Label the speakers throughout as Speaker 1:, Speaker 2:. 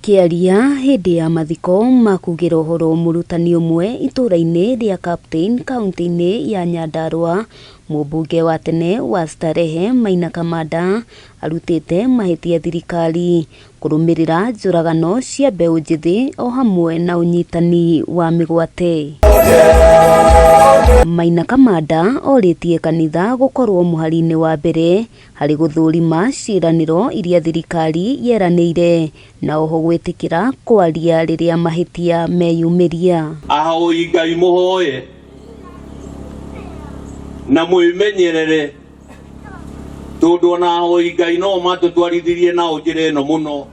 Speaker 1: Akĩaria hĩndĩ ya mathiko ma kugĩra ũhoro mũrutani ũmwe itũũra-inĩ rĩa Captain kaunti-inĩ ya Nyandarua, mũmbunge wa tene wa Starehe Maina Kamanda arutĩte mahĩtia thirikari kũrũmĩrĩra njũragano cia mbeũ njĩthĩ o hamwe na ũnyitani wa mĩgwate. Maina Kamanda orĩtie kanitha gũkorwo mũhari-inĩ wa mbere harĩ gũthũrima ciĩranĩro iria thirikari yeranĩire na oho gwĩtĩkĩra kwaria rĩrĩa mahĩtia meyumĩria.
Speaker 2: Ahoi Ngai mũhoye na mwĩmenyerere tondũ ona ahoi Ngai no matũtwarithirie nao njĩra ĩno mũno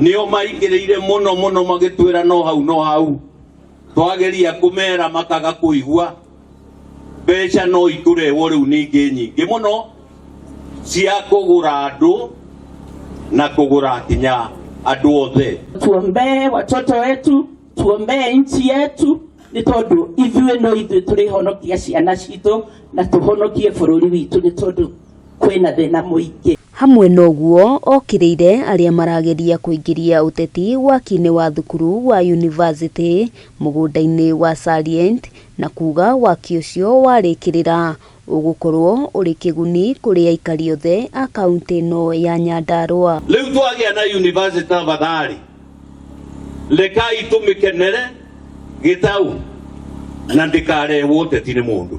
Speaker 2: nĩo maingĩrĩire mũno mũno magĩtwĩra no hau no hau twageria kũmera makaga kũigua mbeca no ikũrehwo rĩu ningĩ nyingĩ mũno cia kũgũra andũ na kũgũra kinya andũ othe.
Speaker 3: Tuombee watoto wetu, tuombee nchi yetu, nĩ tondũ ithuĩ no ithuĩ tũrĩhonokia ciana citũ na tũhonokie bũrũri witũ nĩ tondũ kwĩna thĩna mũingĩ.
Speaker 1: Hamwe na ũguo, okĩrĩire arĩa marageria kũingĩria ũteti waki-inĩ wa thukuru wa yunivasĩtĩ mũgũnda-inĩ wa Salient na kuuga waki ũcio warĩkĩrĩra ũgũkorwo ũrĩ kĩguni kũrĩ aikari othe a kauntĩ ĩno ya Nyandarua.
Speaker 2: Rĩu twagĩa na yunivasĩtĩ tafadhali rekai tũmĩkenere gĩtau na ndĩkarehwo ũteti nĩ mũndũ.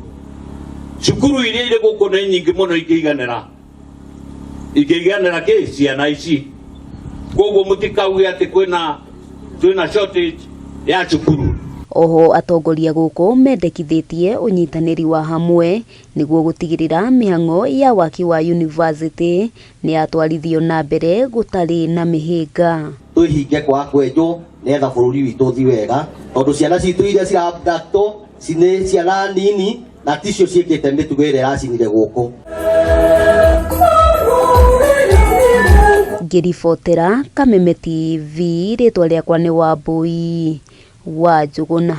Speaker 2: Cukuru iria irĩ gũkũ nĩ nyingĩ mũno ingĩiganĩra ingĩiganĩra kĩ ciana ici, koguo mũtikauge atĩ kwĩna twĩna shortage ya cukuru.
Speaker 1: Oho atongoria gũkũ mendekithĩtie ũnyitanĩri wa hamwe nĩguo gũtigĩrĩra mĩhang'o ya waki wa yunivasĩtĩ nĩ yatwarithio na mbere gũtarĩ na mĩhĩnga.
Speaker 4: Twĩhinge kwaga kwenjwo nĩgetha bũrũri witũ ũthiĩ wega, tondũ ciana citũ iria cira-abductwo nĩ ciana nini na ticio ciĩkĩte mĩtugo ĩrĩa ĩracinire gũkũ.
Speaker 1: Ngĩribotera Kameme TV, rĩtwa rĩakwa nĩ Wambũi wa Njũgũna.